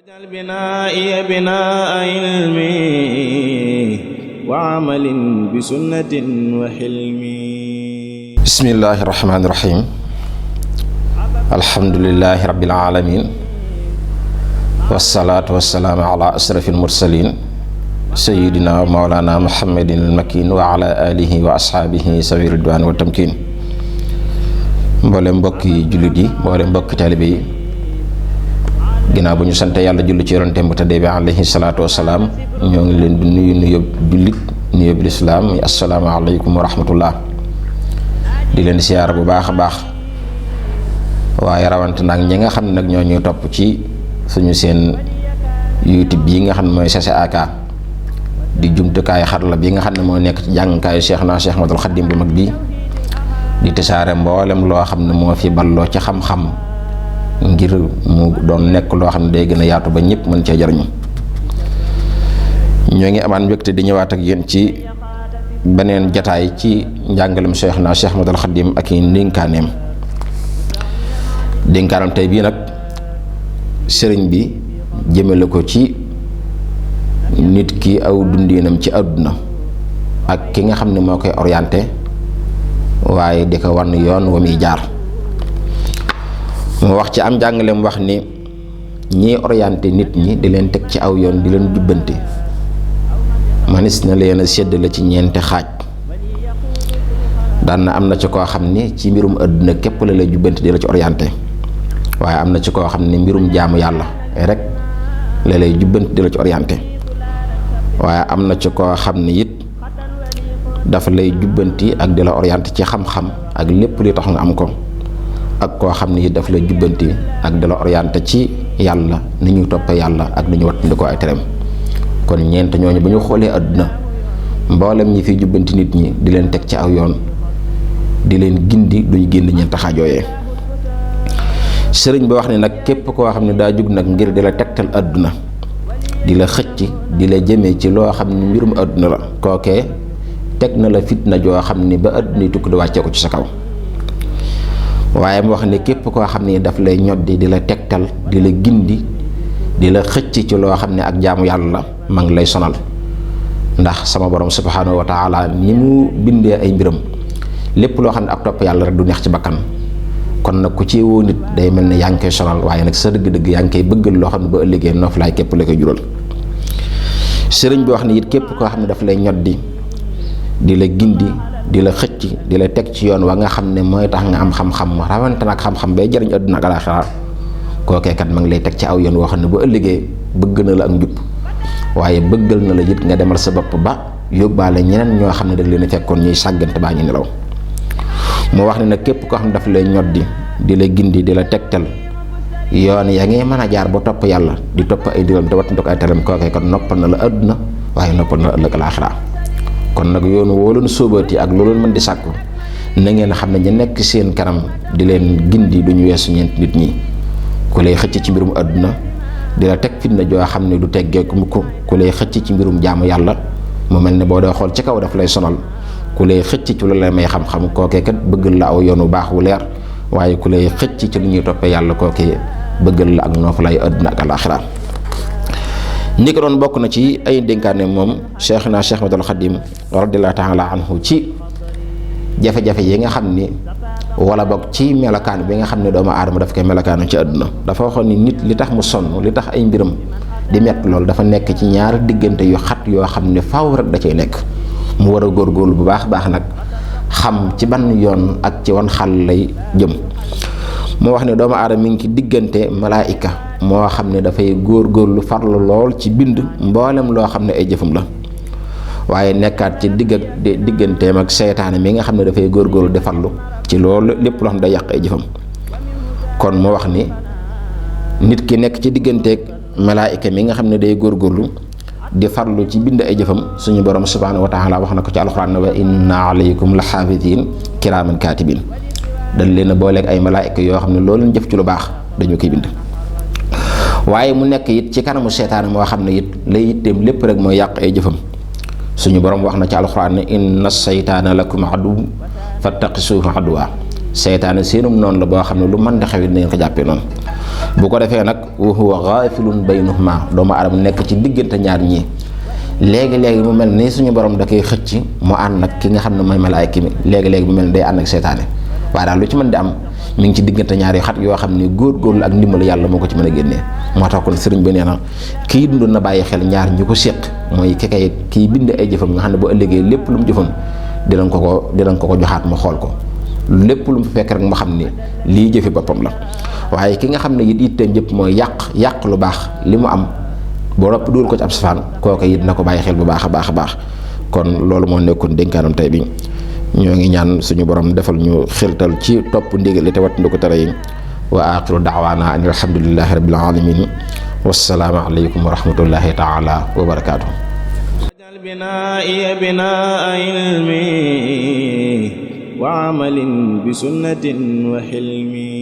واجعل بنائي بناء علم وعمل بسنة وحلم. بسم الله الرحمن الرحيم. الحمد لله رب العالمين والصلاة والسلام على أشرف المرسلين سيدنا مولانا محمد المكين وعلى آله وأصحابه سوي الرضوان والتمكين. mboolem mbokki jullit yi mboolem mbokki taalibe yi ginnaaw bu ñu sante yàlla julli ci yonenteem bu tëddee bi alayhi salaatu wasalaam ñoo ngi leen di nuyu nuyób jullit nuyób lislaam muy assalaamu aleykum wa rahmatullah. di leen siyaar bu baax a baax waaye rawante nag ñi nga xam ne nag ñoo ñuy topp ci suñu seen YouTube yi nga xam ne mooy CCAK di jumtukaay xarala bi nga xam ne moo nekk ci jàngkaayu Cheikh Ahmadul Xadim bu mag bi di tasaare mboolem loo xam ne moo fi balloo ci xam-xam ngir mu doon nekk loo xam ne day gën a yaatu ba ñëpp mën cee jariñu. ñoo ngi amaan mbégte di ñëwaat ak yéen ci beneen jataay ci njàngalem Cheikh Ahmadul Xadim ak i ndénkaaneem. dénkaanam tey bii nag sëriñ bi jëmale ko ci nit ki aw dundinam ci àdduna ak ki nga xam ne moo koy orienté waaye di ko wan yoon wa muy jaar. mu wax ci am njàngaleem wax ni ñiy orienté nit ñi di leen teg ci aw yoon di leen jubbante manis na leen a séddale ci ñeenti xaaj. daan na am na ci koo xam ni ci mbirum àdduna képp la lay jubbante di la ci orienté waaye am na ci koo xam ni mbirum jaamu yàlla rek la lay jubbante di la ci orienté waaye am na ci koo xam ni it dafa lay jubbanti ak di la orienté ci xam-xam ak lépp li tax nga am ko ak koo xam ni dafa lay jubbanti ak di la orienté ci yàlla ni ñuy toppee yàlla ak ni ñu wattandi ko ay tereem. kon ñeent ñooñu bu ñu xoolee àdduna mboolem ñi fiy jubbanti nit ñi di leen teg ci aw yoon di leen gindi duñ génn ñeent xaajooyee. sëriñ bi wax ne nag képp koo xam ne daa jug nag ngir di la tegtal àdduna di la xëcc di la jëmee ci loo xam ne mbirum àdduna la kookee teg na la fitna joo xam ni ba àdduna yi tukki di wàccee ko ci sa kaw. waaye mu wax ne képp koo xam ne daf lay ñoddi di la tegtal di la gindi di la xëcc ci loo xam ne ak jaamu yàlla la ma ngi lay sonal ndax sama borom subhanahu wa taala ni mu bindee ay mbiram lépp loo xam ne ak topp yàlla rek du neex ci bakkan. kon nag ku ci woo nit day mel ne yaa ngi koy sonal waaye nag sa dëgg-dëgg yaa ngi koy bëggal loo xam ne ba ëllëgee noof laay képp la koy jural. sëriñ bi wax ne it képp koo xam ne daf lay ñoddi di la gindi di la xëcc di la teg ci yoon wa nga xam ne mooy tax nga am xam-xam rawante nag xam-xam bay jariñ àdduna ak alaaxira kookee kat ma ngi lay teg ci aw yoon woo xam ne ba ëllëgee bëgg na la ak njub waaye bëggal na la it nga demal sa bopp ba yóbbaale ñeneen ñoo xam ne dañ leen a fekkoon ñuy sàggante baa ñu nelaw. mu wax ne nag képp koo xam ne daf lay ñoddi di la gindi di la tegtal yoon yaa ngi mën a jaar ba topp yàlla di topp ay digalam te wattandi ko ay teram kookee kat noppal na la àdduna waaye noppal na la ëllëg alaaxira. kon nag yoonu woo leen sóobaati ak loolu mën di sàkku na ngeen xam ne ñu nekk seen kanam di leen gindi duñu weesu ñeent nit ñi ku lay xëcc ci mbirum àdduna di la teg fitna joo xam ne du teggeeku mukk ku lay xëcc ci mbirum jaamu yàlla mu mel ne boo dee xool ci kaw daf lay sonal ku lay xëcc ci lu lay may xam-xam kookee kat bëggal la aw yoon wu baax wu leer waaye ku lay xëcc ci lu ñuy toppee yàlla kookee bëggal la ak noofu lay àdduna ak alaaxira. ñi ko doon bokk na ci ay dénkaane moom Cheikh Ahmadul Xadim radiyallahu taala anhu ci jafe-jafe yi nga xam ni wala bokk ci melokaan bi nga xam ne doomu aadama daf koy melokaanu ci àdduna. dafa waxoon ni nit li tax mu sonn li tax ay mbiram di mett loolu dafa nekk ci ñaari diggante yu xat yoo xam ne faaw rek da cay nekk mu war a góorgóorlu bu baax baax nag xam ci ban yoon ak ci wan xal lay jëm. moo wax ne doomu aadama mi ngi ci diggante malaayika moo xam ne dafay góorgóorlu farlu lool ci bind mboolem loo xam ne ay jëfam la waaye nekkaat ci digganteem ak seytaane mi nga xam ne dafay góorgóorlu di farlu ci loolu lépp loo xam ne day yàq ay jëfam. kon moo wax ni nit ki nekk ci digganteeg malaayika mi nga xam ne day góorgóorlu di farlu ci bind ay jëfam suñu borom subhanahu wa taala wax na ko ci alxuraan ne wa inna alaykum la xaafidiin kiraaman kaatibiin dañ leen a booleeg ay malaayika yoo xam ne loolu leen jëf ci lu baax dañu koy bind. waaye mu nekk it ci kanamu seytaane moo xam ne it lay itteem lépp rek mooy yàq ay jëfam suñu borom wax na ci alxuraan ne inna seytaana lakum aduwwun fattaqisuuhu aduwwa seytaane seenum noonu la boo xam ne lu mën di xewit na ngeen ko jàppee noonu bu ko defee nag wa huwa gaafilun baynahuma doomu aadama nekk ci diggante ñaar ñii léegi-léegi mu mel ni suñu borom da koy xëcc mu ànd nag ki nga xam ne mooy malaayka mi léegi-léegi mu mel ni day ànd ak seytaane waaye daal lu ci mën di am mi ngi ci diggante ñaari xat yoo xam ne góorgóorlu ak ndimbalu yàlla moo ko ci mën a génnee moo tax kon sëriñ bi nee na kii dundoon na bàyyi xel ñaar ñi ko séq mooy kii bind ay jëfam nga xam ne bu ëllëgee lépp lu mu jëfoon dinañ ko ko joxaat mu xool ko lépp lu mu fekk rek mu xam ne lii jëfi boppam la waaye ki nga xam ne it itteem jëpp mooy yàq lu baax li mu am boo nopp dugal ko ci ab safaan kooku it na ko bàyyi xel bu baax a baax kon loolu moo nekkoon dénkaanam tey bi ñoo ngi ñaan suñu borom defal ñu xeltal ci topp ndigal li te wattandu ko tere yi wa axiru daawaana an alhamdulillahi rabbil alamin wassalaamu aleykum wa rahmatullahi taala wa barakaatu بنائي بناء علمي وعمل بسنة وحلمي